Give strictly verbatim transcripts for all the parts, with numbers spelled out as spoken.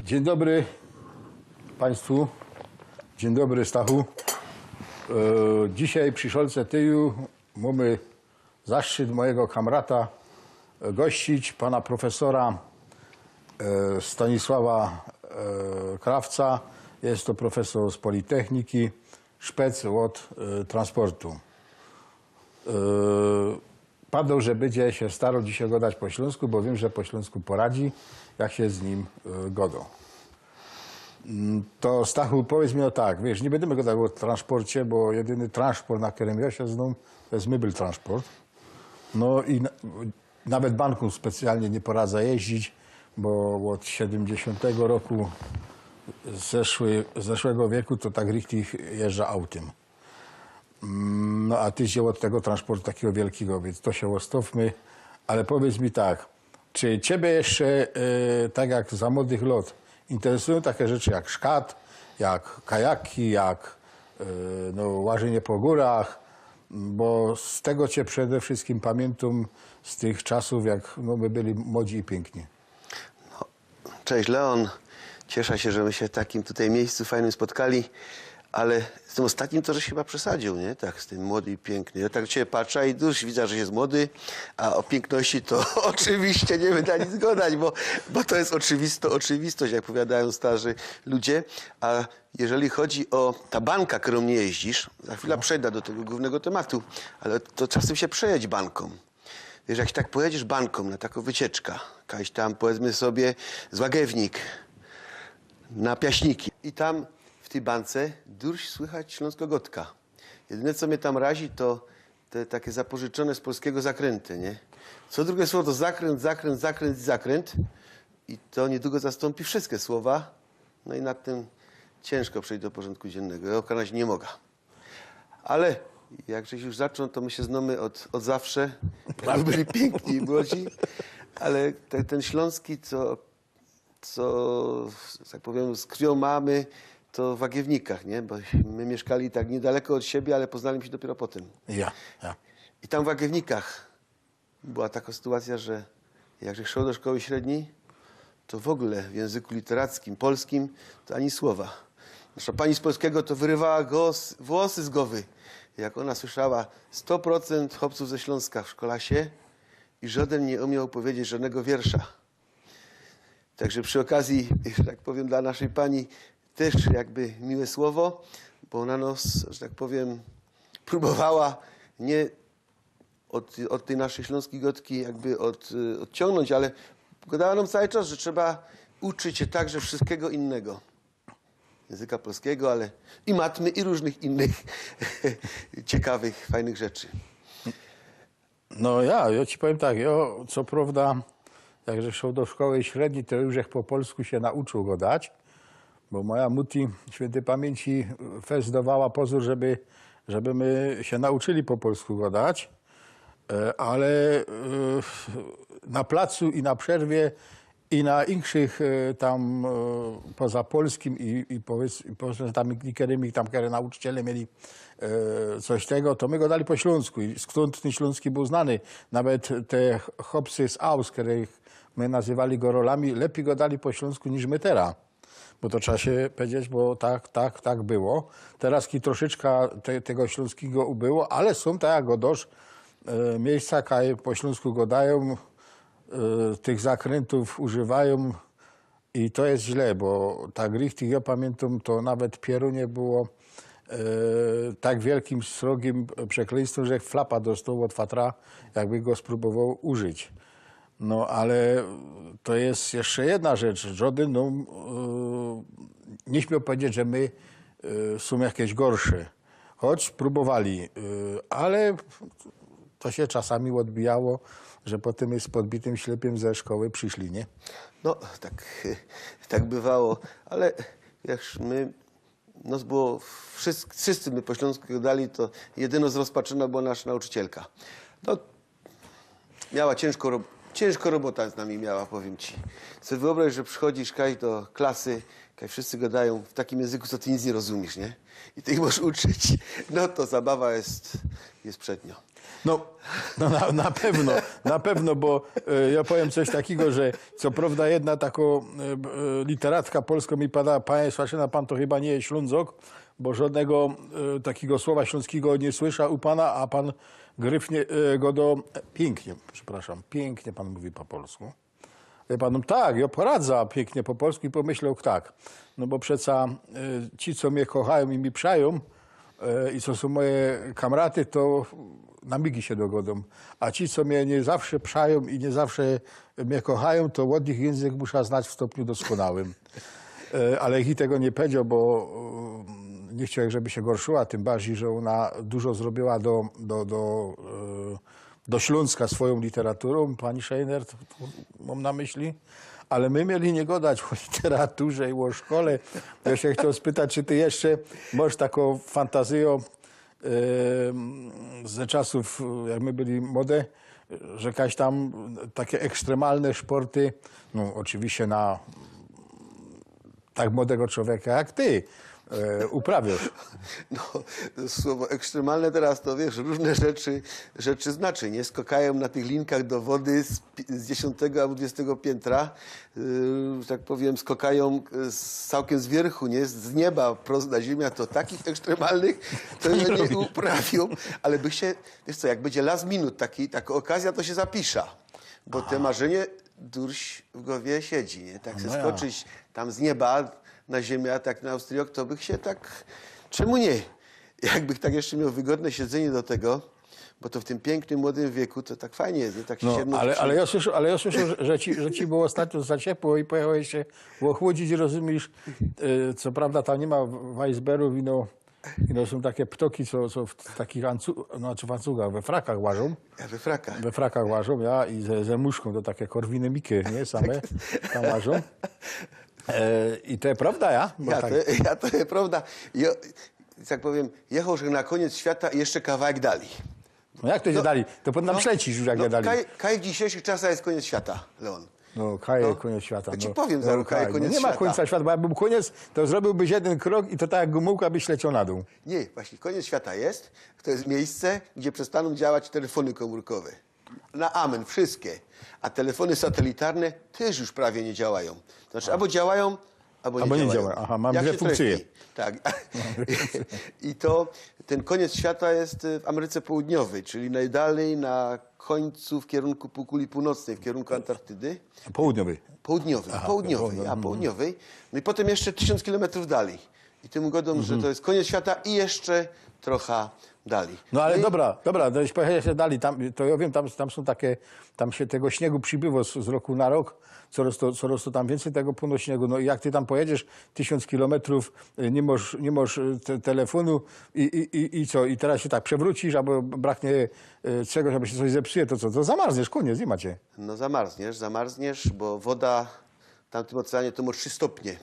Dzień dobry państwu. Dzień dobry, Stachu. E, dzisiej przi szolce tyju mōmy zaszczyt mojigo kamrata, e, gościć pana profesora, e, Stanisława, e, Krawca. Jest to profesor z Politechniki, szpec ôd, e, transportu. E, padoł, że bydzie sie staroł dzisiej godać po ślōnsku, bo wiym, że po ślōnsku poradzi, jak sie z nim, e, godo. Mm, to, Stachu, powiydz mi, no tak, wiysz, niy bydymy godoł ô transporcie, bo jedyny transport, na kerym jo sie znōm, to je Mybel Transport. No i na-, nawet bankōm specjalnie niy poradzã jeździć, bo ôd siedymdziesiōntego roku zeszły-, zeszłego wieku to tak richtig jeżdżã autym. Mm, no a ty sie ôd tego transportu takigo wielkigo, wiync to sie ôstōwmy. Ale powiydz mi tak, czy ciebie jeszcze, e, tak jak za młodych lot, interesujōm take rzeczy jak szkat, jak kajaki, jak, e, no, łażynie po gōrach? Bo z tego cie przede wszyskim pamiyntōm z tych czasōw, jak, no, my byli młodzi i piykni. Cześć, Leon. Cieszę się, że my się w takim tutaj miejscu fajnym spotkali, ale z tym ostatnim to żeś chyba przesadził, nie? Tak, z tym młody i piękny. Ja tak cię patrzę i już widzę, że jest młody, a o piękności to oczywiście nie będę nic gadać, bo, bo to jest oczywisto, oczywistość, jak powiadają starzy ludzie. A jeżeli chodzi o ta banka, którą nie jeździsz, za chwilę przejdę do tego głównego tematu, ale to czasem się przejedź banką. Wiesz, jak tak pojedziesz banką na taką wycieczkę, jakaś tam, powiedzmy sobie, Złagiewnik, na Piaśniki i tam w tej bance durś słychać śląskogodka. Jedyne, co mnie tam razi, to te takie zapożyczone z polskiego zakręty, nie? Co drugie słowo to zakręt, zakręt, zakręt i zakręt. I to niedługo zastąpi wszystkie słowa. No i nad tym ciężko przejść do porządku dziennego. Ja okazać nie mogę. Ale jak żeś już zaczął, to my się znamy od, od zawsze. Prawda. Byli piękni i młodzi, ale te, ten śląski, co, co, że tak powiem, z krwią mamy, to w Łagiewnikach, nie? Bo my mieszkali tak niedaleko od siebie, ale poznaliśmy się dopiero potem. Ja, ja. I tam w Łagiewnikach była taka sytuacja, że jak żech szedł do szkoły średniej, to w ogóle w języku literackim, polskim, to ani słowa. Nasza pani z polskiego to wyrywała go z, włosy z głowy, jak ona słyszała sto procent chłopców ze Śląska w szkolasie i żaden nie umiał powiedzieć żadnego wiersza. Także przy okazji, że tak powiem, dla naszej pani też jakby miłe słowo, bo ona nas, że tak powiem, próbowała nie od, od tej naszej śląskiej godki jakby od, odciągnąć, ale gadała nam cały czas, że trzeba uczyć się także wszystkiego innego. Języka polskiego, ale i matmy, i różnych innych ciekawych, fajnych rzeczy. No ja, ja ci powiem tak, ja co prawda, jak żech szedł do szkoły średniej, to już żech po polsku się nauczył godać, bo moja muti świętej pamięci fest dawała pozór, żeby, żeby my się nauczyli po polsku godać, e, ale, e, na placu i na przerwie, i na inkszych, e, tam, e, poza polskim i, i powiedz-, i powiedzmy tam niekerymi tam, kere nauczyciele mieli, e, coś tego, to my godali po śląsku. I skąd ten śląski był znany? Nawet te ch-, chłopcy z Aus, których my nazywali gorolami, lepiej godali po śląsku niż my teraz. Bo to trzeba się powiedzieć, bo tak, tak, tak było. Teraz ki troszeczka te, tego śląskiego ubyło, ale są tak jak godosz, e, miejsca, kaj po śląsku gadają, e, tych zakrętów używają i to jest źle, bo tak richtig, ja pamiętam, to nawet pieru nie było, e, tak wielkim, srogim przekleństwem, że flapa dostał od fatra, jakby go spróbował użyć. No, ale to jest jeszcze jedna rzecz. Żaden, no, e, nie śmiał powiedzieć, że my, e, są jakieś gorsze. Choć próbowali, e, ale to się czasami odbijało, że potem z podbitym ślepiem ze szkoły przyszli, nie? No, tak, tak bywało, ale jak my, no było, wszyscy, wszyscy my po śląsku gadali, to jedyno zrozpaczona była nasza nauczycielka. No, miała ciężką rob-, Ciężko robota z nami miała, powiem ci. Sobie wyobraź, że przychodzisz kaj do klasy, kaj wszyscy gadają w takim języku, co ty nic nie rozumiesz, nie? I ty ich możesz uczyć. No to zabawa jest, jest przednio. No, no na, na pewno, na pewno, bo e, ja powiem coś takiego, że co prawda jedna taka e, e, literatka polska mi pada, panie Sławczyna, pan to chyba nie jest Ślązok, bo żadnego e, takiego słowa śląskiego nie słyszał u pana, a pan gryfnie e, go do... Pięknie, przepraszam, pięknie pan mówi po polsku. Ja panu tak, ja poradzę pięknie po polsku i pomyślał tak, no bo przeca e, ci, co mnie kochają i mi przają e, i co są moje kamraty, to na migi się dogodą. A ci, co mnie nie zawsze przają i nie zawsze mnie kochają, to od nich język muszę znać w stopniu doskonałym. E, ale ich tego nie powiedział, bo e, nie chciałem, żeby się gorszyła, tym bardziej, że ona dużo zrobiła do, do, do, e, do Śląska swoją literaturą, pani Szejner, to, to mam na myśli. Ale my mieli nie gadać o literaturze i o szkole. Ja się chciał spytać, czy ty jeszcze masz taką fantazję em, ze czasów, jak my byli młode, że jakieś tam takie ekstremalne sporty, no oczywiście na tak młodego człowieka jak ty, e, uprawiasz. No, słowo ekstremalne teraz to, wiesz, różne rzeczy, rzeczy znaczy, nie? Skakają na tych linkach do wody z, pi- z dziesiątego albo dwudziestego piętra, yy, że tak powiem, skakają e, z, całkiem z wierchu, nie? Z nieba prosto na ziemię, to takich ekstremalnych to ja nie uprawiam, ale by się, wiesz co, jak będzie last minute taki, taka okazja, to się zapisza, bo te marzenie durś w głowie siedzi, nie? Tak No se ja. Skoczyć tam z nieba na ziemię, tak na Austriok, to bych się tak, czemu nie? Jakbych tak jeszcze miał wygodne siedzenie do tego, bo to w tym pięknym, młodym wieku to tak fajnie jest, nie? Tak się No, siedno ale, przy- ale ja słyszałem, ale ja słyszałem, że, że, ci, że ci było ostatnio za ciepło i pojechałeś się ochłodzić, rozumiesz? E, Co prawda tam nie ma Weisberów i no, i no są takie ptoki, co, co w takich ancu, no, czy w ancugach, we frakach łażą. Ja we frakach. We frakach łażą, ja, i ze, ze muszką, to takie korwiny Mikke, nie? Same tam łażą. E, I to jest prawda, ja? Bo Ja, tak, to, ja, to jest prawda. Ja, tak powiem, jechał się na koniec świata i jeszcze kawałek dalej. No jak to idzie dalej? To potem tam No, ślecisz już, jak no, ja dalej. Kaj, kaj w dzisiejszych czasach jest koniec świata, Leon. No, kaj, No. koniec świata. Ja ci No. powiem No, zaraz, kaj, no koniec Nie ma świata. Końca świata, bo jakbym koniec, to zrobiłbyś jeden krok i to tak jak gumułka byś leciał na dół. Nie, właśnie koniec świata jest. To jest miejsce, gdzie przestaną działać telefony komórkowe. Na amen, wszystkie. A telefony satelitarne też już prawie nie działają. To znaczy, albo działają, albo nie, Albo nie działają. działa. Aha, mam Jak dwie się funkcje. Trafi. Tak. I to ten koniec świata jest y, w Ameryce Południowej, czyli najdalej na końcu w kierunku półkuli północnej, w kierunku Antarktydy. Południowej. Południowej, Aha, południowej, południowej, a mhm. Południowej. No i potem jeszcze tysiąc kilometrów dalej. I ty mu godą, że to jest koniec świata i jeszcze trochę dalej. No ale i- dobra, dobra, to jeśli pojechać dalej, tam, to ja wiem, tam, tam są takie, tam się tego śniegu przybyło z, z roku na rok, coraz to, coraz to tam więcej tego płynie śniegu. No i jak ty tam pojedziesz tysiąc kilometrów, y, nie masz, nie masz y, te, telefonu i, i, i, i co? I teraz się tak przewrócisz, albo braknie y, czegoś, albo się coś zepsuje, to co? To zamarzniesz, koniec, nie macie. No zamarzniesz, zamarzniesz, bo woda w tamtym oceanie to ma trzy stopnie.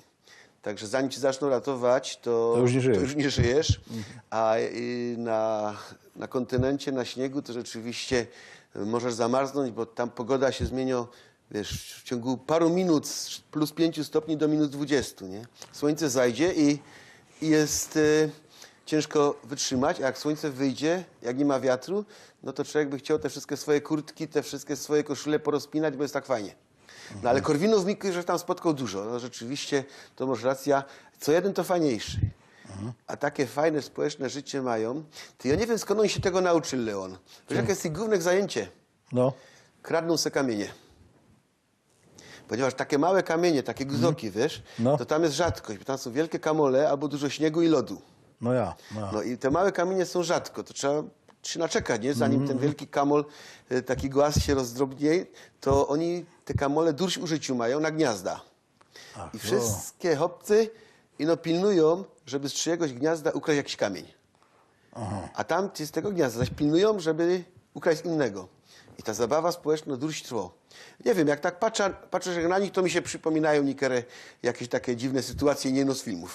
Także zanim ci zaczną ratować, to, To już nie żyjesz. To już nie żyjesz. A y, na, na kontynencie, na śniegu, to rzeczywiście możesz zamarznąć, bo tam pogoda się zmienia, wiesz, w ciągu paru minut z plus pięciu stopni do minus dwudziestu, nie? Słońce zajdzie i, i jest y, ciężko wytrzymać, a jak słońce wyjdzie, jak nie ma wiatru, no to człowiek by chciał te wszystkie swoje kurtki, te wszystkie swoje koszule porozpinać, bo jest tak fajnie. No ale Korwinów mi że tam spotkał dużo. No, rzeczywiście, to masz rację. Co jeden to fajniejszy. A takie fajne społeczne życie mają. Ty, ja nie wiem, skąd oni się tego nauczyli, Leon. Wiesz, jakie jest ich główne zajęcie? No. Kradną se kamienie. Ponieważ takie małe kamienie, takie guzoki, wiesz, No. To tam jest rzadkość, bo tam są wielkie kamole albo dużo śniegu i lodu. No ja. No. No i te małe kamienie są rzadko, to trzeba się naczekać, nie? Zanim ten wielki kamol, e, taki głaz się rozdrobnieje, to oni te kamole durś użyciu mają na gniazda. I wszystkie chłopcy ino pilnują, żeby z czyjegoś gniazda ukraść jakiś kamień. A tamci z tego gniazda zaś pilnują, żeby ukraść z innego. I ta zabawa społeczna durś trwo. Nie wiym, jak tak patrzã, patrzã sie na nich, to mi sie przipōminajōm niykere jakieś take dziwne sytuacje, niy no z filmōw.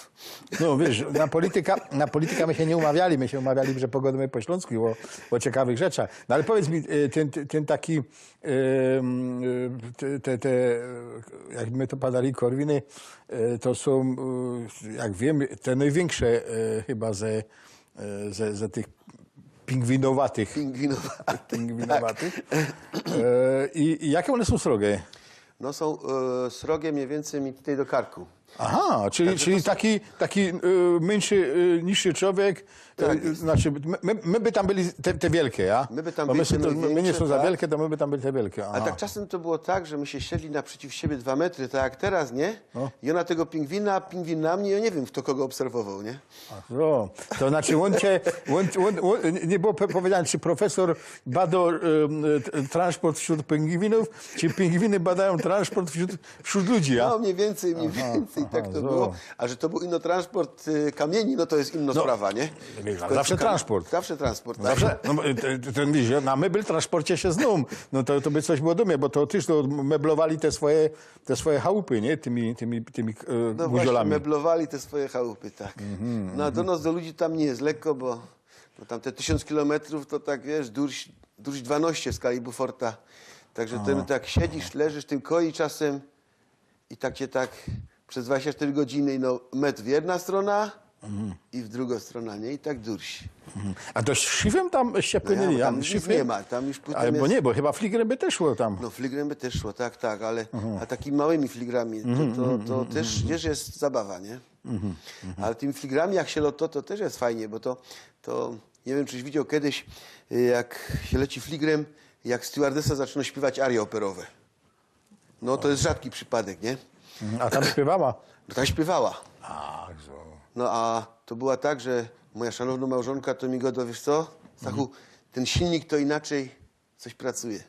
No wiysz, na polityka, na polityka my sie niy umawiali, my sie umawiali, że pogodymy po ślōnsku ô, ô ciekawych rzeczach. No ale powiyz mi, y, tyn, tyn taki, y, y, te, te, te, jak my to padali, korwiny, y, to sōm, y, jak wiym, te nojwiynksze, y, chyba ze, y, ze, ze tych pingwinowatych. Pingwinowatych. Pingwinowatych. E, i, I jake ône sōm srogie? No sōm, e, srogie miyj wiyncyj mi tukej do karku. Aha, czyli, czyli taki, taki, e, myńszy, e, niższy czowiek, e, Tak jest. Znaczy, my, my, my by tam byli te, te wielkie, ja? My by tam Bo byli my sōm, te to, my niy nojwiynksze, sōm za tak. Wielkie, to my by tam byli te wielkie. A Aha. Tak czasym to było tak, że my sie siedli naprzeciw siebie dwa metry, tak jak teroz, niy? No. I ôna tego pingwina, pingwin na mie, jŏ niy wiym, fto kogo ôbserwowoł, niy? No, to znaczy, ôn cię, ôn, ôn, ôn, niy było po- powiedziane, czy profesor badał, em, t- transport wśród pingwinów, czy pingwiny badajōm transport wśród, wśród ludzi, ja? No, miyj wiyncyj, miyj Aha, wiyncyj tak aha, to no. było. A że to bōł ino transport, y, kamiyni, no to je ino No, sprawa, niy? W zawsze kōńcu kam- transport. Zawsze transport, No tak. Zawsze, no, bo, e, te- ten, wiysz, na meblowaniu, transporcie sie znōm. No to, to by coś było do mie, bo to tyż to meblowali te swoje, te swoje chałupy, niy? Tymi, tymi, tymi e, No właśnie, guziolami. Meblowali te swoje chałupy, tak. Mhm, No a do nos, do ludzi tam niy je lekko, bo no, tam te tysiōnc kilometrōw to tak, wiysz, durś, durś dwanŏście w skali Buforta. Tak że ty tak siedzisz, leżysz w tym koi czasym i tak cie tak bez dwadzieścia sztyry godziny, no, metr w jedna strōna Mhm. i w drugõ strōnã, niy? I tak durś. A to szifym tam sie No płynęli? ja, Ja, tam nic szifym? niy ma, tam już potem Ale bo jest- niy, bo chyba fligrym by tyż szło tam. No, fligrym by tyż szło, tak, tak, ale a takimi małymi fligrami, to, to, to tyż, tyż je zabawa, niy? Ale tymi fligrami jak sie lŏto, to tyż je fajnie, bo to, to niy wiym, czyś widział kedyś, y, jak sie leci fligrym, jak stewardesa zaczynŏ śpiywać arie ôperowe. No to je rzadki przipadek, niy? A tam śpiywała? No tam śpiywała. Ach, zo. No a to było tak, że moja szanownŏ małżonka to mi gŏdŏ, wiysz co, Stachu, tyn silnik to inaczyj coś pracuje.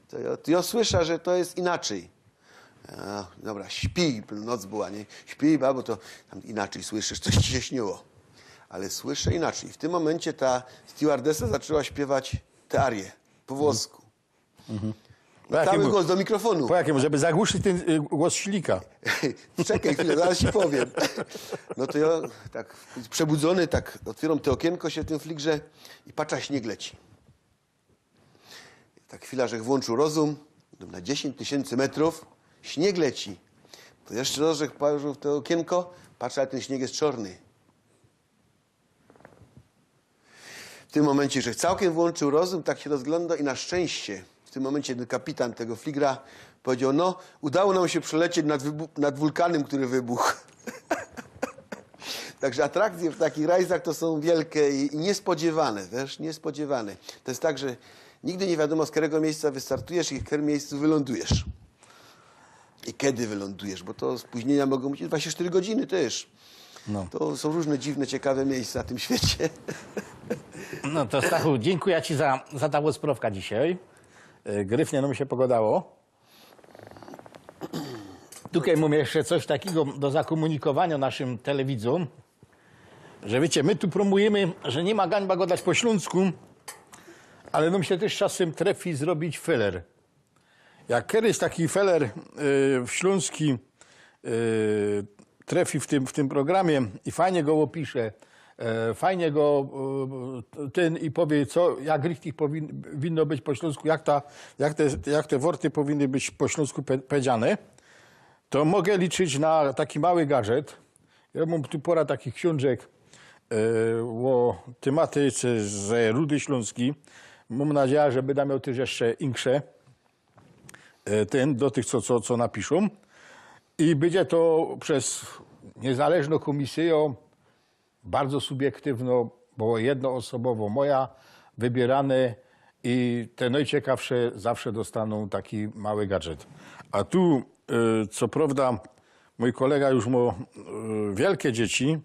To jŏ, to jŏ słysza, że to je inaczyj. A, dobra, śpij, noc była, niy? Śpij, babo, to tam inaczyj słyszysz, coś ci sie śniło. Ale słyszã inaczyj. W tym mōmyncie ta stewardesa zaczynŏ śpiywać te arie po włosku. Po Na cały jakimu- głos do mikrofōnu. Po jakimu, żeby zagłuszyć tyn y, głos silnika. Czekej chwilã, zaroz ci powiym. No to jŏ tak przebudzōny, tak ôtwiyrōm te ôkiynko sie w tym fligrze i patrzã, śniyg leci. Tak chwila, żech włōnczōł rozum, na dziesiyńć tysiyncy metrōw śniyg leci. To jeszcze roz, żech patrził w to ôkiynko, patrzã, ale tyn śniyg je czŏrny. W tym mōmyncie, żech cołkym włōnczōł rozum, tak sie rozglōndŏ i na szczynście w tym mōmyncie tyn kapitan tego fligra powiedzioł: „No, udało nam sie przelecieć nad, wybu- nad wulkanym, kery wybuch”. Także atrakcje w takich rajzach to sōm wielkie i, i niyspodziywane, wiysz, niyspodziywane. To je tak, że nigdy niy wiadōmo, z kerego miyjsca wystartujesz i w kerim miyjscu wylōndujesz. I kedy wylōndujesz, bo to spōźniynia mogōm być dwadzieścia sztyry godziny tyż. No. To sōm rōżne dziwne, ciekawe miyjsca na tym świecie. No to Stachu, dziynkuja ci za, za ta ôsprŏwka dzisiej. E, gryfnie nōm sie pogŏdało. Tukej mōm jeszcze coś takigo do zakōmunikowaniŏ naszym telewidzōm, że wiycie, my tu prōmujymy, że niy ma gańba gŏdać po ślōnsku, ale nōm sie tyż czasym trefi zrobić feler. Jak kedyś taki feler y, w ślōnski y, trefi w tym, w tym programie i fajnie go ôpisze, e, fajnie go e, tyn i powie, co, jak richtig powin, powinno być po ślōnsku, jak, ta, jak, te, jak te worty powinny być po ślōnsku pe, powiedziane, to mogã liczyć na taki mały gadżet. Jŏ mōm tu pora takich ksiōnżek e, ô tymatyce ze Rudy Ślōnskij. Mōm nadzieja, że bydã mioł tyż jeszcze inksze e, tyn, do tych, co, co, co napiszōm. I bydzie to bez niyzależnõ kōmisyjõ, bardzo subiektywnõ, bo jednoosobowo moja, wybiyrane i te nojciekawsze zawsze dostanōm taki mały gadżet. A tu, e, co prŏwda, mōj kolega już mŏ e, wielkie dzieci,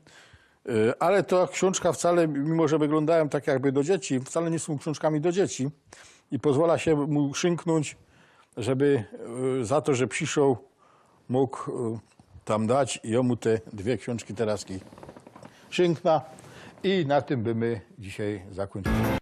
e, ale ta ksiōnżka wcale, mimo że wyglōndajōm tak jakby do dzieci, wcale niy sōm ksiōnżkami do dzieci. I pozwola sie mu szynknōńć, żeby e, za to, że prziszoł, mōg e, tam dać i jŏ mu te dwie ksiōnżki teroz szynknã. I na tym by my dzisiej zakōńczyli.